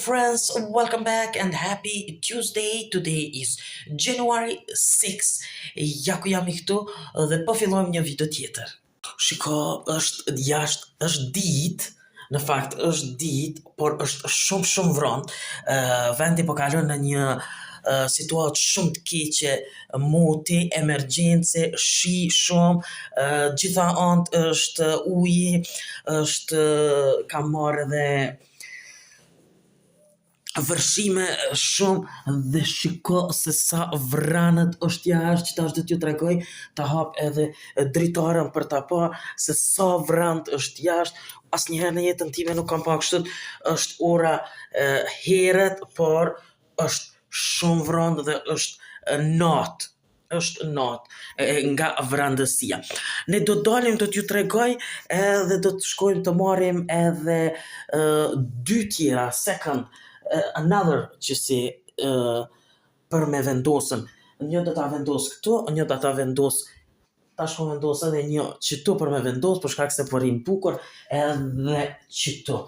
friends, welcome back and happy Tuesday. Today is January 6. Ja ku jam i këtu dhe po fillojmë një video tjetër. Shiko, është jashtë, është ditë, në fakt është ditë, por është shumë shumë vrant. Uh, vendi po kalon në një uh, situatë shumë të keqe, moti, emergjence, shi shumë, uh, gjitha anët është uji, është ka marrë edhe vërshime shumë dhe shiko se sa vranët është jashtë që tash do t'ju tregoj ta hap edhe dritaren për ta pa se sa vranët është jashtë asnjëherë në jetën time nuk kam pa kështu është ora e, herët por është shumë vranët dhe është natë është natë nga vrandësia. Ne do të dalim do t'ju tregoj edhe do të shkojmë të marrim edhe uh, dy tjera, second, uh, another që si uh, për me vendosën. Një do ta vendos këtu, një do ta vendos tash po vendos edhe një qitu për me vendos, për shkak se po rrin bukur, edhe qitu.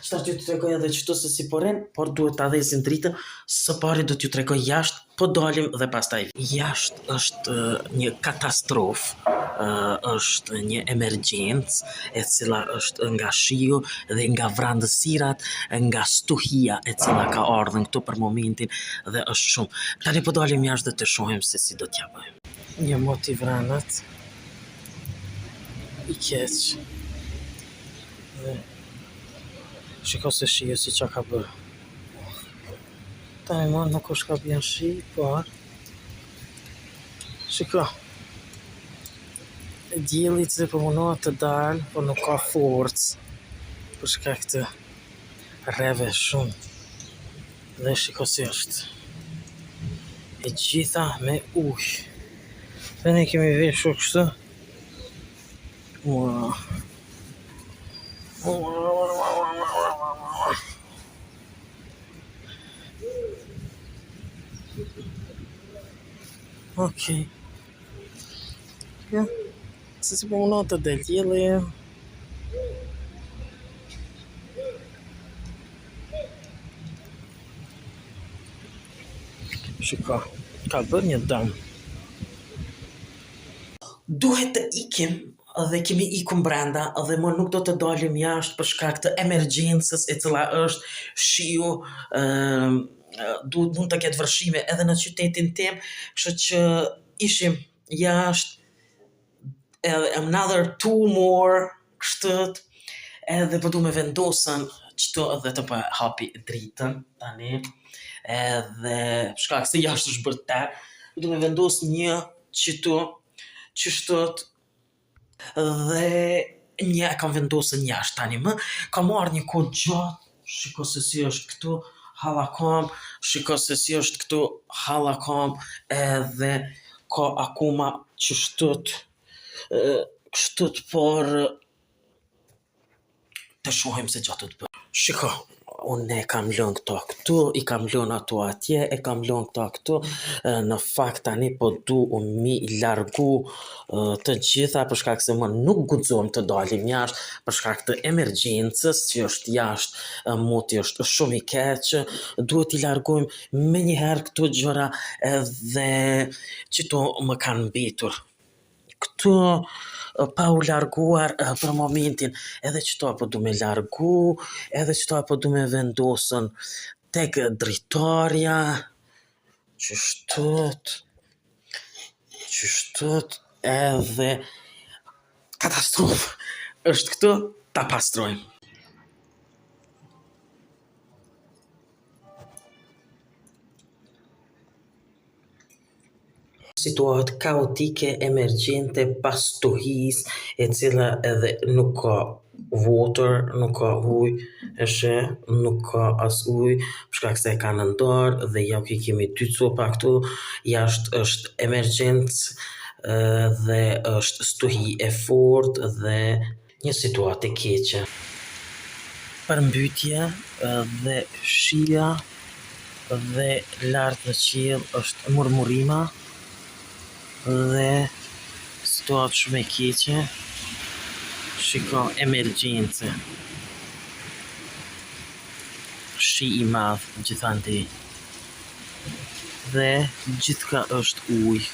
Që tash do t'ju tregoj edhe qitu se si po rrin, por duhet ta dhezim dritën. Së pari do t'ju tregoj jashtë, po dalim dhe pastaj. Jashtë është një katastrofë, është një emergjencë e cila është nga shiu dhe nga vrandësirat, nga stuhia e cila ka ardhur këtu për momentin dhe është shumë. Tani po dalim jashtë dhe të shohim se si do t'ja bëjmë. Një mot i vranët, i keq. Dhe shiko se shiu si qa ka bërë. Tani më nuk është ka bjen shi, por shiko. Dielli i cili po mundohet të dalë, por nuk ka forcë për shkak të reve shumë. Dhe shiko si është. E gjitha me ujë. Dhe ne kemi veshur kështu. Ua. Ua, ua, ua, ua, ua, ua. Okej. Ja, se si po mundohet të del dielli. Shiko, ka bërë një dëm. Duhet të ikim dhe kemi ikum brenda dhe më nuk do të dalim jashtë për shkak të emergjencës e cila është shiu, ë duhet mund të ketë vërshime edhe në qytetin tim, kështu që ishim jashtë edhe another two more kështu edhe po du me vendosën qëtu edhe të po hapi dritën tani edhe për shkak se jashtë është bërë terr, po du me vendos një qëtu qështu dhe një e kam vendosën jashtë tani më, ka marrë një kohë gjatë, shiko se si është këtu, halla kam, shiko se si është këtu, halla kam, edhe ka akoma qështut, kështut, por të shohim se qa do të bëjmë. Shiko, unë e kam lënë këto këtu, i kam lënë ato atje, e kam lënë këto këtu, në fakt tani po du unë mi largu të gjitha për shkak se më nuk guxojmë të dalim jashtë për shkak të emergjencës që është jashtë, moti është shumë i keq, duhet t'i largojmë menjëherë këto gjëra edhe qëto më kanë mbetur. Këtu pa u larguar për momentin, edhe qëto po du me largu, edhe qëto po du me vendosën tek dritarja, qështut, qështut, edhe katastrofë është këtu, ta pastrojmë. Situatë kaotike emergjente pas stuhisë e cila edhe nuk ka water, nuk ka ujë, e sheh, nuk ka as ujë, për shkak se e kanë ndarë dhe ja ku kemi dy copa këtu, jashtë është emergjencë dhe është stuhi e fortë dhe një situatë e keqe. Përmbytje dhe shia dhe lart në qiell është murmurima dhe situatë shumë e keqe. Shiko emergjence. shi i madh gjithandej. Dhe gjithka është ujë.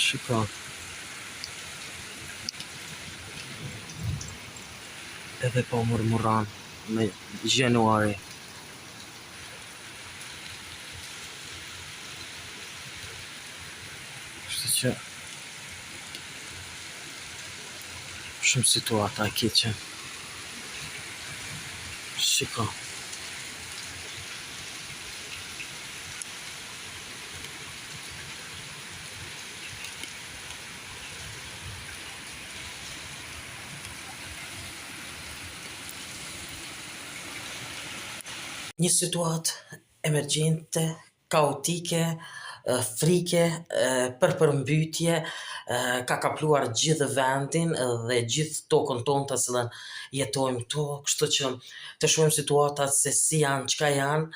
Shiko. Edhe po murmuron në January. Kështu që shumë situata e keqe. Shiko. Një situatë emergjente, kaotike, frike për përmbytje ka kapluar gjithë vendin dhe gjithë tokën tonë të cilën jetojmë këtu, kështu që të shohim situatat se si janë, çka janë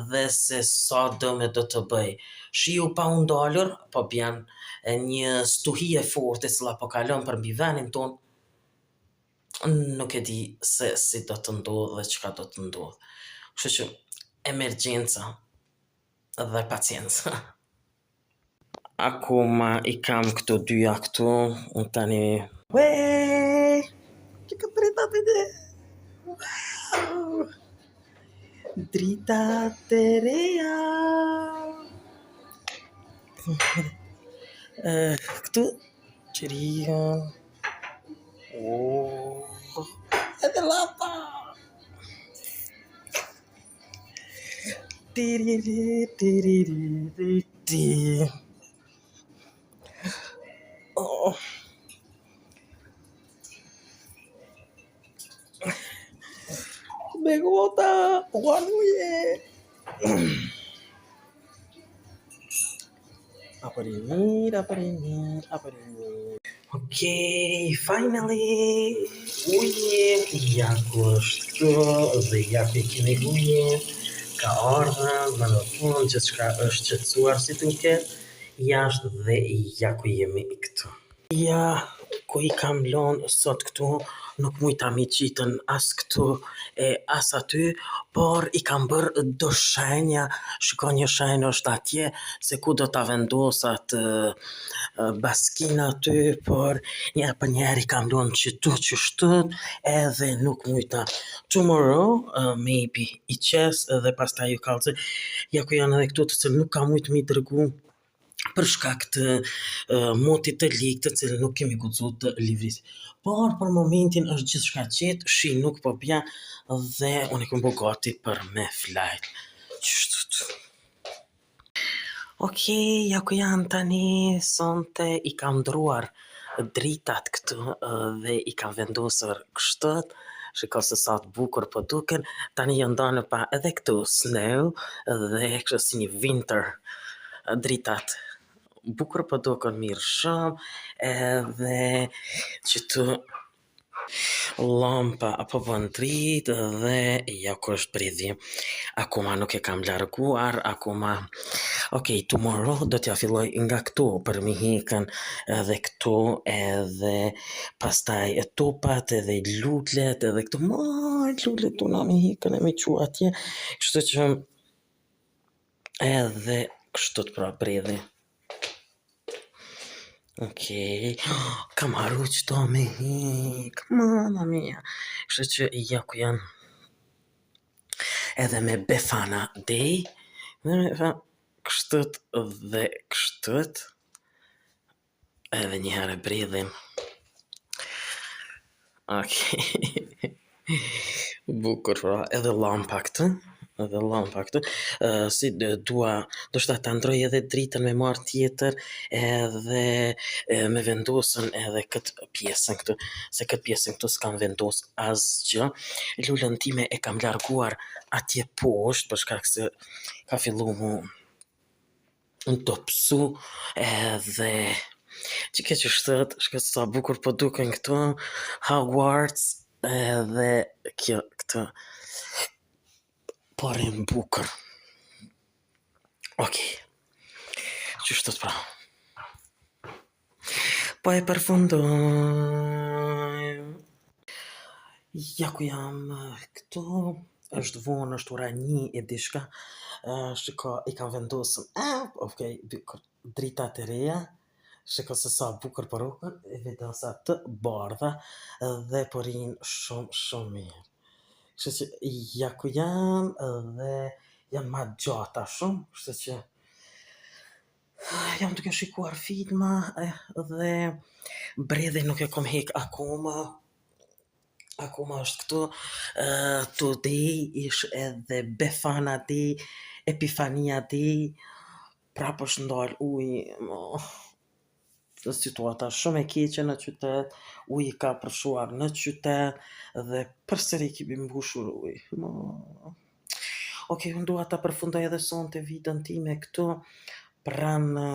dhe se sa dëme do të bëjë. Shiu pa u ndalur, po bjen një stuhi e fortë e cila po kalon përmbi vendin tonë, nuk e di se si do të ndodhë dhe çka do të ndodhë. Kështu që emergjenca dhe pacienca. Akoma i kam këto dyja këtu, unë tani... Ue! Që dritat e dhe! Wow! Dritat e reja! Këtu, qërion... Oh, edhe llapa! Tiriri, tiriri, ti. Oh. Me gota, guarduje. Apo i mirë, apo i mirë, apo i mirë. Okej, finally, uji, ja ku është këtu dhe ja ku e kemi ujin, ka ardhur, më në fund, gjithçka është qetësuar si duket, jashtë dhe ja ku jemi këtu. Ja, ku i kam lonë sot këtu, nuk mujta mi qitën as këtu e as aty, por i kam bërë do shenja, shiko një shenjë është atje, se ku do ta vendos atë baskin aty, por një për njerë i kam lonë qëtu qështu, edhe nuk mujta. Tomorrow, uh, maybe, i qes edhe pastaj ju kallzoj. Ja ku janë edhe këtu të cilë nuk kam mujtë mi dërgu për shkak të uh, motit të lig të cilën nuk kemi guxu të livris. Por për momentin është gjithçka qetë, shi nuk po bjen dhe unë e kam bo gati për me flajt. Qështu. Okej, ja ku janë tani, sonte i kam ndruar dritat këtu dhe i kam vendosur kështu. Shiko se sa të bukur po duken. Tani janë ndanë pa edhe këtu snow dhe kështu si një winter dritat. Bukur po duken mirë shumë edhe qëtu Lampa po bën dritë dhe ja ku është bredhi. Akoma nuk e kam larguar, akoma... Ok, tomorrow do t'ja filloj nga këtu për mi hekën edhe këtu edhe pastaj e topat edhe lulet edhe këtu ma lulet tu na mi hekën e mi qu atje kështu që edhe kështu të pra bredhi. Okej, kam harru qëto me hek, mama mia. Kështu që ja ku janë edhe me Befana Day, dhe me fa, kështut dhe kështut, edhe një herë bredhim. Okej. Bukur pra, edhe lampa këtu, edhe lampa këtu. Uh, si dua, ndoshta ta ndroj edhe dritën me marr tjetër, edhe e, me vendosën edhe këtë pjesën këtu, se këtë pjesën këtu s'kam vendos asgjë. Lulën time e kam larguar atje poshtë për shkak se ka fillu mu dobësu edhe që ke që shtët, shko sa bukur po duken këtu, Hogwarts edhe kjo këtu po rrim bukur. Okej. Qështu pra. Po e përfundojmë. Ja ku jam këtu, është vonë, është ora 1 e diçka. Shiko, i kam vendosur, ah, okay, dritat e reja. Shiko se sa bukur po rukën, e vendosa të bardha dhe po rinë shumë shumë mirë. Kështu që ja ku jam dhe janë ma gjata shumë, kështu që jam duke shikuar filma dhe bredhin nuk e kom hek akoma. Akoma është këtu. Today ish edhe Befana Day, Epifania Day, prap është ndal uji. Oh, situata shumë e keqe në qytet, uji ka përfshuar në qytet dhe përsëri kemi mbushur ujë. Oh. Ok, unë dua ta përfundoj edhe sonte videon time këtu pranë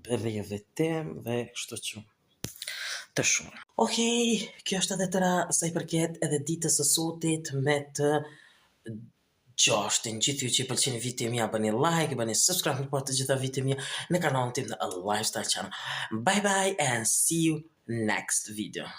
bredhit tim dhe kështu që të shumë. Ok, kjo është edhe tëra sa i përket edhe ditës së sotit me të gjashtin. Gjithë ju që i pëlqeni video mia, bëni like, bëni subscribe në po të gjitha video mia në kanalin tim në Lifestyle Channel. Bye bye and see you next video.